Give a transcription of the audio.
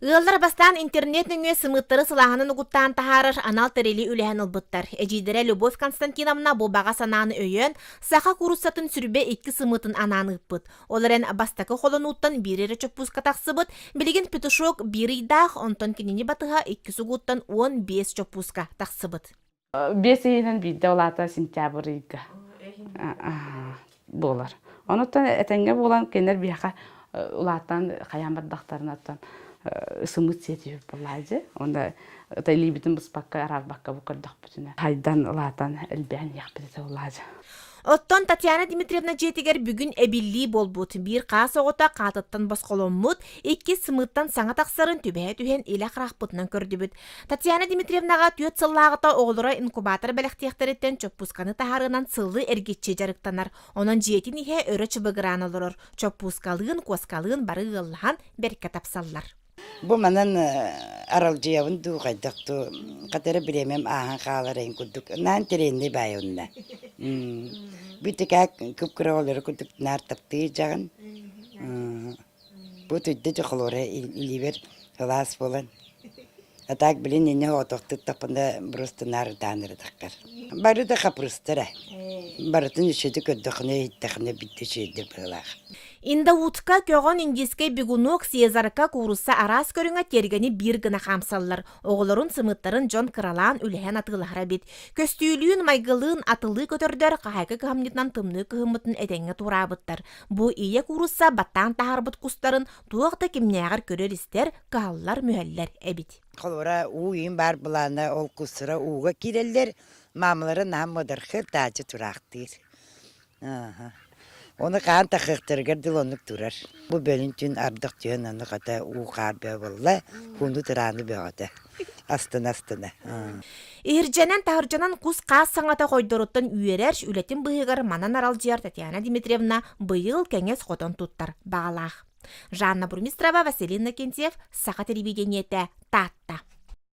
Ыаллар бастаан интернет нөҥүө сымыыттары сылааһынан угуттаан таһаарар анал тэрили үлэһэн ылбыттар. Эдьиийдэрэ Любовь Константиновна бу баҕа санааны өйөөн, саха кууруссатын сүрбэ икки сымыытын анаан ыыппыт. Ол эрэн бастакы холонууттан биир эрэ чоппууска тахсыбыт, билигин петушок биир ыйдаах, онтон кинини батыһа иккис угуттан 15 чоппууска тахсыбыт. Биэс ыйынан биирдэ ол аата сентябрь ыйга буолар. Онуттан этэҥҥэ буолан кинилэр биһиэхэ улаатан хайаан бардахтарына оттон сымыыт сиэтиһит буоллаадьы. Онно илиибитин быспакка араарбакка бу көрдөхпүтүнэ хайдан улаатан элбээн иһиэхпит этэ буоллаадьы. Оттон Татьяна Дмитриевна дьиэтигэр бүгүн эбиллии буолбут. Биир хаас оҕото хаатыттан босхоломмут, иккис сымыыттан саҥа тахсарын түбэһэ түһэн илэ харахпытынан көрдүбүт. Татьяна Дмитриевнаҕа түөрт сыллааҕыта оҕолоро инкубатор бэлэхтиэхтэриттэн чоппуусканы таһаарыынан сылы эргиччи дьарыктанар. Онон дьиэтин иһэ өрө чыбыгыраан олорор. Чоппуускалыын, куоскалыын бары ыаллаһан бэркэ тапсаллар. Бу манан аралдьыйабын дуу, хайдах дуу, хата эрэ бириэмэм ааһан хаалар эҥин курдук наан тириэннэй баайа онно. Бүтүкээк кып-кыра оҕолору курдук наар таптыыр дьаҕын. Бу түрдэ дьохолуора илиибэр сылаас буолан. А так билин инне оҕотохтуттахпына просто наар ытаан ырытаххар. Бары да хапрыстар ээ. Барытын үчүгэйдик көрдөххүнэ, иһиттэххинэ бүттэ үчүгэйдик быһыылаах. Индоутка көҕөн индийскэй бегунок Сезарка куурусса араас көрүҥэ тиэргэни биир гына хаамсаллар. Оҕолорун сымыыттарын дьон кыралаан үлэһэн атыылаһар эбит. Көстүүлүүн, майгылыын атылыы көтөрдөр хаһаайка кыһамньытынан тымныы кыһыммытын этэҥҥэ туораабыттар. Бу ийэ куурусса баттаан таһаарбыт кустарын туох да кимнээҕэр көрөр-истэр, кыһаллар-мүһэллэр эбит. Холобура, уу иин баар былаана ол кустара ууга киирэллэр, маамалара наһаа муодархыыр, таачы тураахтыыр. Ону хаан тахыахтарыгар дылы оннук турар. Бу бөлүн түүн ардах түһэн ону хата уу хаар бөҕө буолла, хууну тырааны бөҕөтө. Астына-астына. Иһирдьэнэн-таһырдьанан кус-хаас саҥата хойдоруттан үөрэр, үлэтин быыһыгар манан аралдьыйар Татьяна Дмитриевна быйыл кэҥэс хотон туттар баҕалаах. Жанна Бурмистрова, Василий Иннокентьев, Саха телевидениетэ, Таатта.